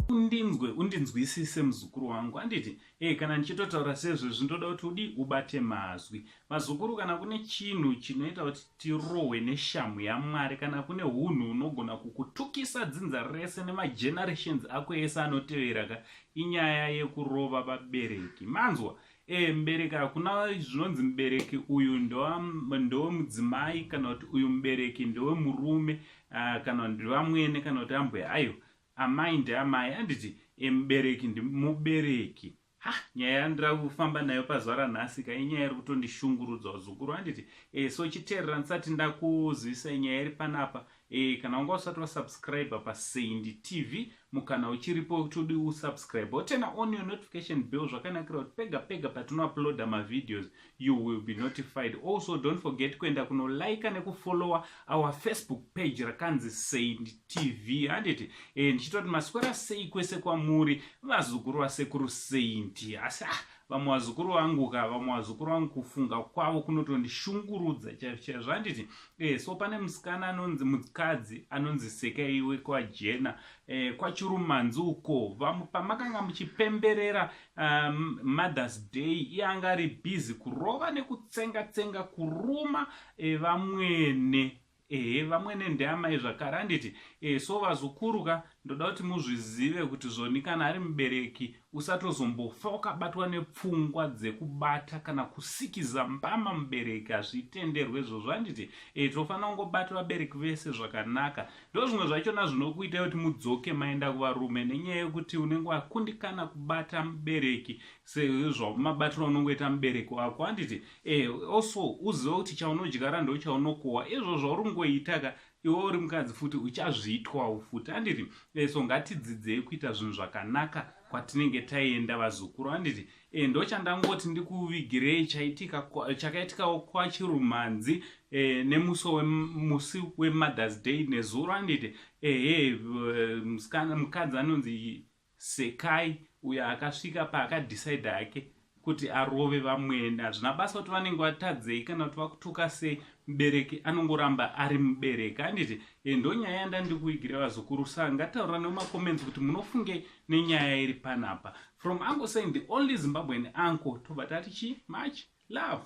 Undinzwe, undinzwisise muzukuru wangu, anditi? Hey, kana ndichitotaura sezvezvi ndoda kuti udi ubate mazwi. Vazukuru, kana kune chinhu chinoita kuti tirohwe neshamhu yaMwari, kana kune hunhu hunogona kukutukisa dzinza rese nemagenerations ako ese anotevera ka, inyaya yekurova vabereki. Manzwa? E, mubereki hakuna zvinonzi mubereki uyu ndewemudzimai kana kuti uyu mubereki ndewemurume ah, kana kuti ndevamwene kana kuti ambwe. Aiwa, amai ndeamai, handiti? E, mubereki ndimubereki. Ha, nyaya yandira kufamba nayo pazuva ranhasi ka inyaya iri kutondishungurudza vazukuru, handiti? E, so chiteerera ndisati ndakuzivisai nyaya iri panapa. E, kana wanga usati wasubscribe paSaint TV, mukana uchiripo wekuti udi usubscribe wotena on your notification bell. Zvakanakira kuti pega pega patinouploada mavideos you will be notified. Also don't forget kuenda kunolika nekufollowa our Facebook page rakanzi Saint TV, handiti? E, ndichitoti maswera sei kwese kwamuri vazukuru vasekuru Saint. Asi ah, vamwe vazukuru vangu ka, vamwe vazukuru vangu kufunga kwavo kunotondishungurudza chaizvo chaizvo, handiti? E, so pane musikana anonzi, mukadzi anonzi Sekaiwe kwaJena, e, kwaChirumanzi uko. Pamakanga muchipemberera Mother's Day, iye anga ari busy kurova nekutsenga tsenga, kuruma e, vamwene. Ehe, vamwene ndeamai zvakare, handiti? E, so vazukuru ka, ndoda kuti muzvizive kuti zvoni kana ari mubereki usatozombofa wakabatwa nepfungwa dzekubata kana kusikiza mbama mubereki. Hazvitenderwe izvozvo, handiti? E, tofanira kungobata vabereki vese zvakanaka. Ndo zvimwe zvachona zvinokuita kuti mudzoke maenda kuvarume, nenyaya yekuti unenge wakundikana kubata mubereki sezvamabatiro unongoita mubereki wako, handiti? E, also uzive kuti chaunodyara ndo chaunokohwa. Izvo zvauri kungoita ka, iwe uri mukadzi futi uchazviitwawo futi, handiti? E, so ngatidzidzei kuita zvinhu zvakanaka kwatinenge taienda, vazukuru, handiti? E, ndochandangoti ndikuvigirei chaitika, chakaitikawo kwaChirumanzi, e, nemusi musi weMother's Day nezuro, handiti? Ehe, musikana, mukadzi anonzi Sekai uyo akasvika paakadecide hake kuti arove vamwene. Hazvina basa kuti vanenge vatadzei kana kuti vakutuka sei, mubereki anongoramba ari mubereki, handiti? E, ndonyaya yandandikuigira vazukuru. Sa ngataura nemacomments kuti munofunge nenyaya iri panapa. From Uncle Saying, the only Zimbabwean uncle, tobva tati chi much love.